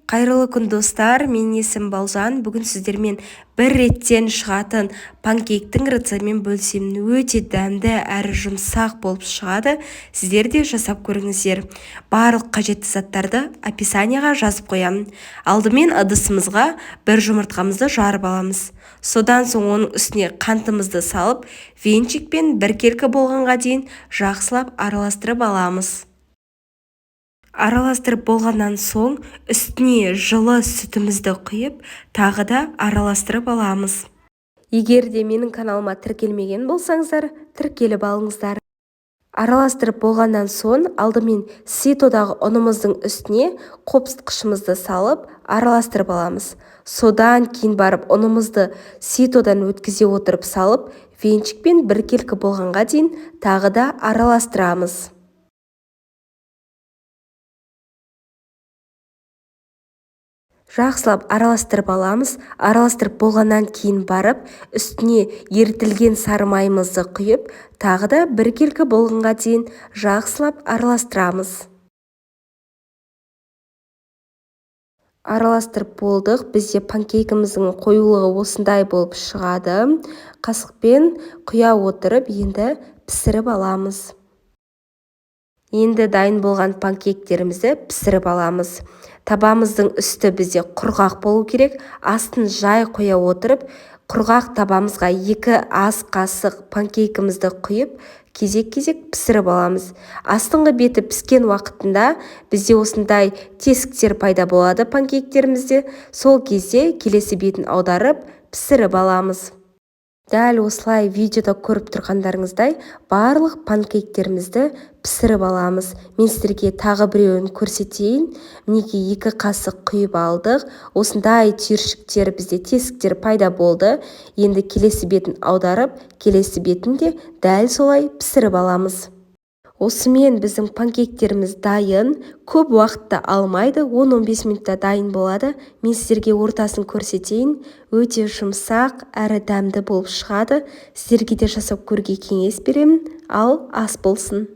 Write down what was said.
Қайырлы күн, достар! Менің есімім Балжан. Бүгін сіздермен бір реттен шығатын панкейктің рецептімен бөлісемін. Өте дәмді әрі жұмсақ болып шығады. Сіздер де жасап көріңіздер. Барлық қажетті заттарды описанияға жазып қоямын. Алдымен ыдысымызға бір жұмыртқамызды жарып аламыз. Содан соң оның үстіне қантымызды салып, венчикпен біркелкі болғанға дейін жақсылап араластырып аламыз. Араластырып болғаннан соң үстіне жылы сүтімізді құйып, тағы да араластырып аламыз. Егер де менің каналыма тіркелмеген болсаңыздар, тіркеліп алыңыздар. Араластырып болғаннан соң алдымен ситодағы ұнымыздың үстіне қопсытқышымызды салып, араластырып аламыз. Содан кейін барып ұнымызды ситодан өткізе отырып салып, венчикпен біркелкі болғанға дейін тағы да араластырамыз. Жақсылап араластырып аламыз. Араластырып болғаннан кейін барып, үстіне ерітілген сары майымызды құйып, тағы да біркелкі болғанға дейін жақсылап араластырамыз. Араластырып болдық. Бізде панкейкіміздің қоюлығы осындай болып шығады. Қасықпен құя отырып, енді пісіріп аламыз. Енді дайын болған панкейктерімізді пісіріп аламыз. Табамыздың үсті бізде құрғақ болу керек. Астын жай қоя отырып, құрғақ табамызға 2 ас қасық панкейкімізді құйып, кезек-кезек пісіріп аламыз. Астыңғы беті піскен уақытында бізде осындай тесіктер пайда болады панкейктерімізде. Сол кезде келесі бетін аударып, пісіріп аламыз. Дәл осылай видеода көріп тұрғандарыңыздай барлық панкейктерімізді пісіріп аламыз. Мен сіздерге тағы біреуін көрсетейін. Мінекей, 2 қасық құйып алдық. Осындай түйіршіктер бізде тесіктер пайда болды. Енді келесі бетін аударып, келесі бетін де дәл солай пісіріп аламыз. Осымен біздің панкейктеріміз дайын. Көп уақытты алмайды, 10-15 минутта дайын болады. Мен сіздерге ортасын көрсетейін. Өте жұмсақ әрі дәмді болып шығады. Сіздерге де жасап көруге кеңес беремін. Ал ас болсын.